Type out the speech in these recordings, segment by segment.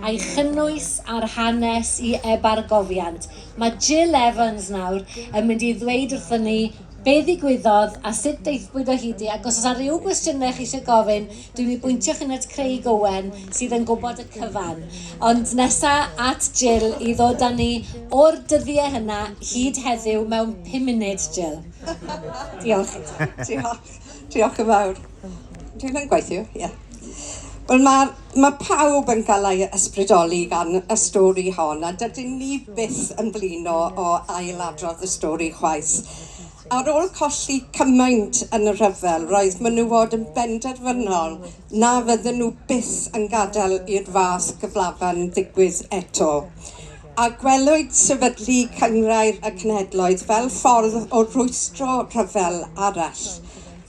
a'i chynnwys a'r hanes i ebargofiant. Mae Jill Evans nawr yn mynd i ddweud wrthon ni be ddigwyddodd a sut daethpwyd o hyd i, ac os oes 'na ryw gwestiynau chi eisiau gofyn, dwi'n mynd i bwyntio chi'n at Craig Owen sydd yn gwybod y cyfan. Ond nesa at Jill i ddod â ni o'r dyddiau hynna hyd heddiw mewn pum munud, Jill. Diolch i ti. Diolch. Diolch yn fawr. Dwi'n yn gweithio, ie. Yeah. Wel, mae, mae pawb yn cael ei ysbrydoli gan y stori hon, a dydyn ni byth yn blino o ailadrodd y stori chwaith. Ar ôl colli cymaint yn y rhyfel, roedd menywod yn benderfynol na fydden nhw byth yn gadael i'r fath gyflafan ddigwydd eto. A gwelwyd sefydlu Cynghrair y Cenhedloedd fel ffordd o rwystro rhyfel arall.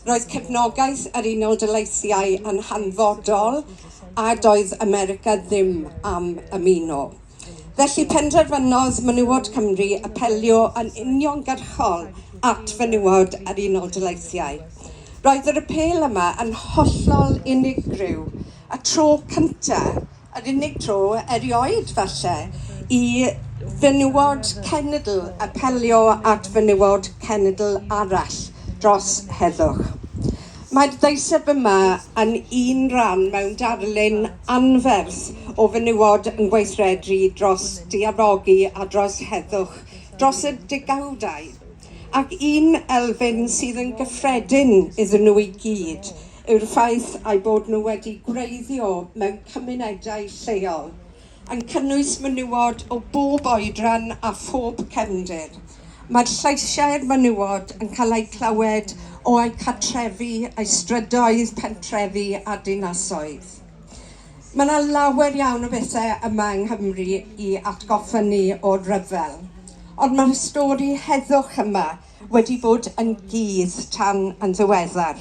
Roedd cefnogaeth yr Unol Daleithiau yn hanfodol a doedd America ddim am ymuno. Felly penderfynodd Menywod Cymru apelio yn uniongyrchol at fenywod yr Unol Daleithiau. Roedd yr apêl yma yn hollol unigryw, y tro cyntaf, yr unig tro erioed falle, i fenywod cenedl apelio at fenywod cenedl arall dros heddwch. Mae'r ddeiseb yma yn un ran mewn darlun anferth o fenywod yn gweithredu dros diarfogi a dros heddwch dros y degawdau, ac un elfen sydd yn gyffredin iddyn nhw i gyd yw'r ffaith eu bod nhw wedi gwreiddio mewn cymunedau lleol, yn cynnwys menywod o bob oedran a phob cefndir. Mae'r lleisiau'r menywod yn cael eu clywed o'u cartrefi, eu strydoedd, pentrefi a dinasoedd. Mae yna lawer iawn o bethau yma yng Nghymru i atgoffa ni o'r rhyfel, ond mae'r stori heddwch yma wedi bod yn gudd tan yn ddiweddar.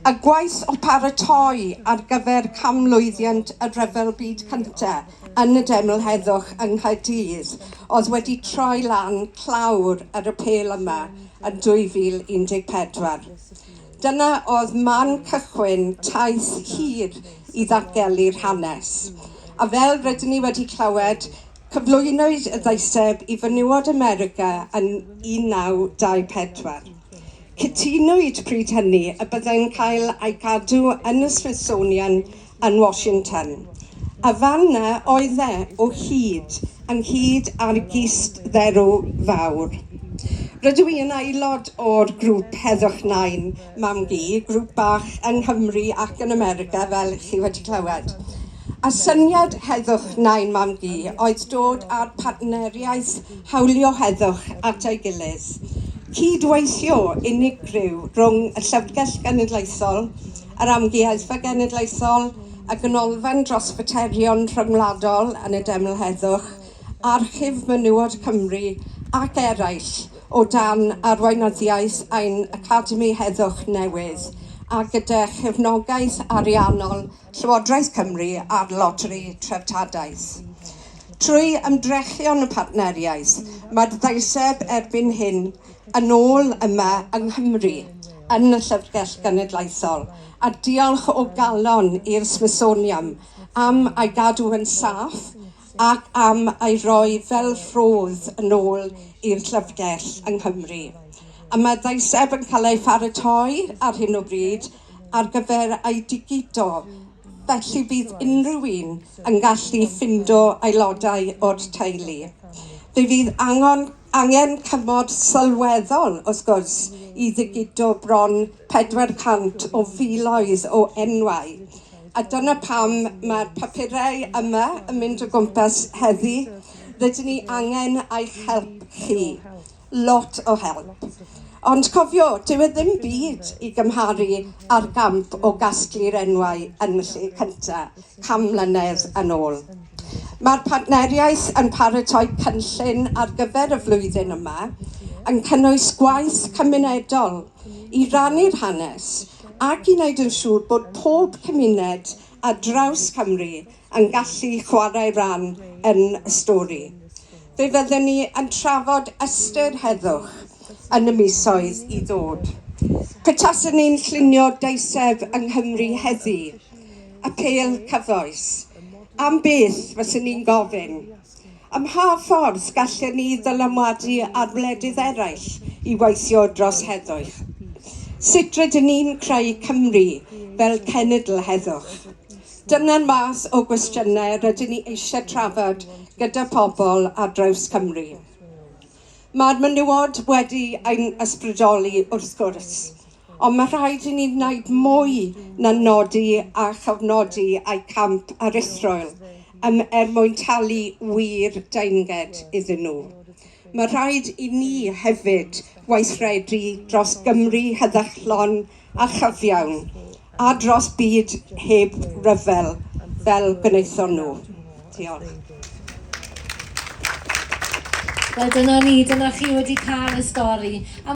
Y gwaith o paratoi ar gyfer canmlwyddiant y Rhyfel Byd Cyntaf yn y Deml Heddwch yng Nghaerdydd oedd wedi troi lan clawr yr apêl yma yn 2014. Dyna oedd man cychwyn taith hir i ddatgelu'r hanes. A fel rydyn ni wedi clywed, Cyflwynwyd y ddeiseb i fenywod America yn 1924. Cytunwyd pryd hynny y byddai'n cael ei gadw yn y Smithsonian yn Washington. A fan 'na oedd e o hyd, ynghyd â'r gist dderw fawr. Rydw i yn aelod o'r grŵp Heddwch Nain Mam-gu, grŵp bach yng Nghymru ac yn America, fel chi wedi clywed. A syniad Heddwch Nain Mam-gu oedd dod â'r partneriaeth hawlio heddwch at ei gilydd. Cyd-weithio unigryw rhwng y Llyfrgell Genedlaethol, yr Amgueddfa Genedlaethol, y Ganolfan dros Faterion Rhyngwladol yn y Deml Heddwch, Archif Menywod Cymru ac eraill o dan arweinyddiaeth ein Academi Heddwch newydd a gyda chefnogaeth ariannol Llywodraeth Cymru a'r Loteri Treftadaeth. Trwy ymdrechion y partneriaeth, mae'r ddeiseb erbyn hyn yn ôl yma yng Nghymru, yn y Llyfrgell Genedlaethol, a diolch o galon i'r Smithsonian am ei gadw yn saff ac am ei roi fel rhodd yn ôl i'r Llyfrgell yng Nghymru. A mae'r ddeiseb yn cael ei pharatoi ar hyn o bryd ar gyfer ei digido, felly bydd unrhyw un yn gallu ffindo aelodau o'r teulu. Fe fydd angen, angen cymorth sylweddol, wrth gwrs, i ddigido bron 400 o filoedd o enwau. A dyna pam mae'r papurau yma yn mynd o gwmpas heddi. Rydyn ni angen eich help chi. Lot o help. Ond cofio, dyw e ddim byd i gymharu â'r gamp o gasglu'r enwau yn y lle cynta', 100 mlynedd yn ôl. Mae'r partneriaeth yn paratoi cynllun ar gyfer y flwyddyn yma, yn cynnwys gwaith cymunedol i rannu'r hanes ac i wneud yn siŵr bod pob cymuned ar draws Cymru yn gallu chwarae rhan yn y stori. Fe fyddwn ni yn trafod ystyr heddwch yn y misoedd i ddod. Petaswn ni'n llunio deiseb yng Nghymru heddi, apêl cyfoes. Am beth fyswn ni'n gofyn? Ym mha ffordd gallen ni ddylanwadu ar wledydd eraill i weithio dros heddwch? Sut rydyn ni'n creu Cymru fel cenedl heddwch? Dyna'r math o gwestiynau rydyn ni eisiau trafod gyda pobl ar draws Cymru. Mae'r menywod wedi ein ysbrydoli wrth gwrs, ond mae rhaid i ni wneud mwy na nodi a chofnodi eu camp aruthrol er mwyn talu wir deyrnged iddyn nhw. Mae rhaid i ni hefyd weithredu dros Gymru heddychlon a chyfiawn, a dros byd heb ryfel, fel gwnaethon nhw. Diolch. Wel, dyna ni, dyna chi wedi cael y stori. A